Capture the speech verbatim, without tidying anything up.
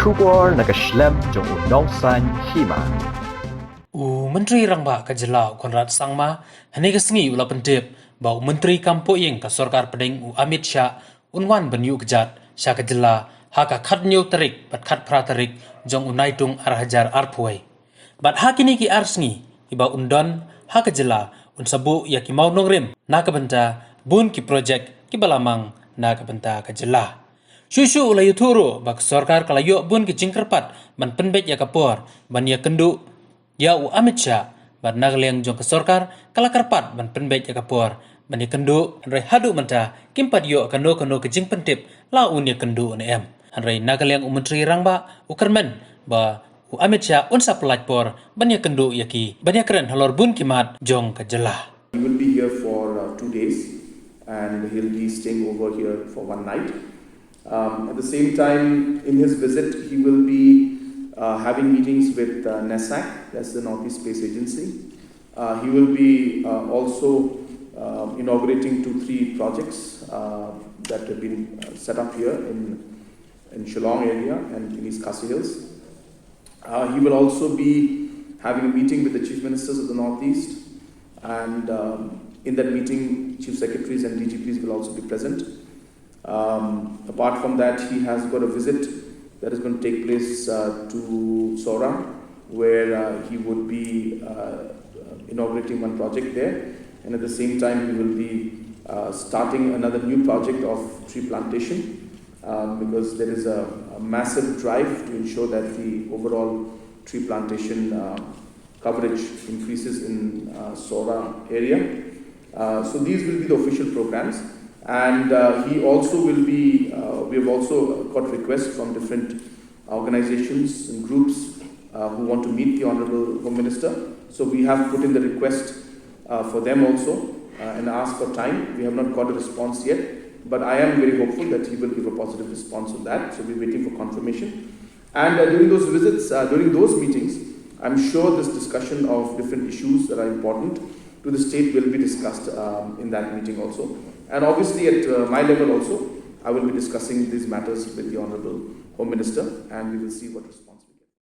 Khubor na ka shlem jong u nongsan hima. U Myntri Rangbah ka jylla u Conrad Sangma, hynne ka sngi u la pyntip ba u Myntri Kam Pohïing ka Sorkar Pdeng u Amit Shah un wan ban ïuh kjat sha ka jylla ha ka khathynñiew tarik bad khatphra tarik jong u Naitung ar hajar arphew wei. Bad ha kine ki ar sngi kiba un don ha ka jylla, un sa buh ïa ki mawnongrim na ka bynta bun ki projek kiba la mang na ka bynta ka jylla. Shuh shuh u la ïathuh ruh ba ka sorkar ka la ïoh bun ki jingkyrpad ban pynbeit ïa ka por ban ïakynduh ïa u Amit Shah, bad na ka liang jong ka sorkar ka la kyrpad ban pynbeit ïa ka por ban ïakynduh, hynrei haduh mynta kim pat ïoh kano kano ka jingpyntip la un ïakynduh ne em. Hynrei na ka liang u Myntri Rangbah u kyrmen ba u Amit Shah un sa pyllait por ban ïakynduh ïa ki, ban ïakren halor bun ki mat jong ka jylla. He will be here for uh, two days and he'll be staying over here for one night. Um, at the same time, in his visit, he will be uh, having meetings with uh, NESAC, that's the Northeast Space Agency. Uh, he will be uh, also uh, inaugurating two, three projects uh, that have been uh, set up here in, in Shillong area and in East Khasi Hills. Uh, he will also be having a meeting with the chief ministers of the Northeast, and um, in that meeting, chief secretaries and D G Ps will also be present. Um, apart from that, he has got a visit that is going to take place uh, to Sohra, where uh, he would be uh, inaugurating one project there, and at the same time, he will be uh, starting another new project of tree plantation um, because there is a, a massive drive to ensure that the overall tree plantation uh, coverage increases in uh, Sohra area. Uh, so these will be the official programs. And uh, he also will be, uh, we have also got requests from different organizations and groups uh, who want to meet the Honorable Home Minister. So we have put in the request uh, for them also uh, and asked for time. We have not got a response yet, but I am very hopeful that he will give a positive response on that. So we're waiting for confirmation. And uh, during those visits, uh, during those meetings, I'm sure this discussion of different issues that are important to the state will be discussed um, in that meeting also. And obviously, at uh, my level also, I will be discussing these matters with the Honorable Home Minister, and we will see what response.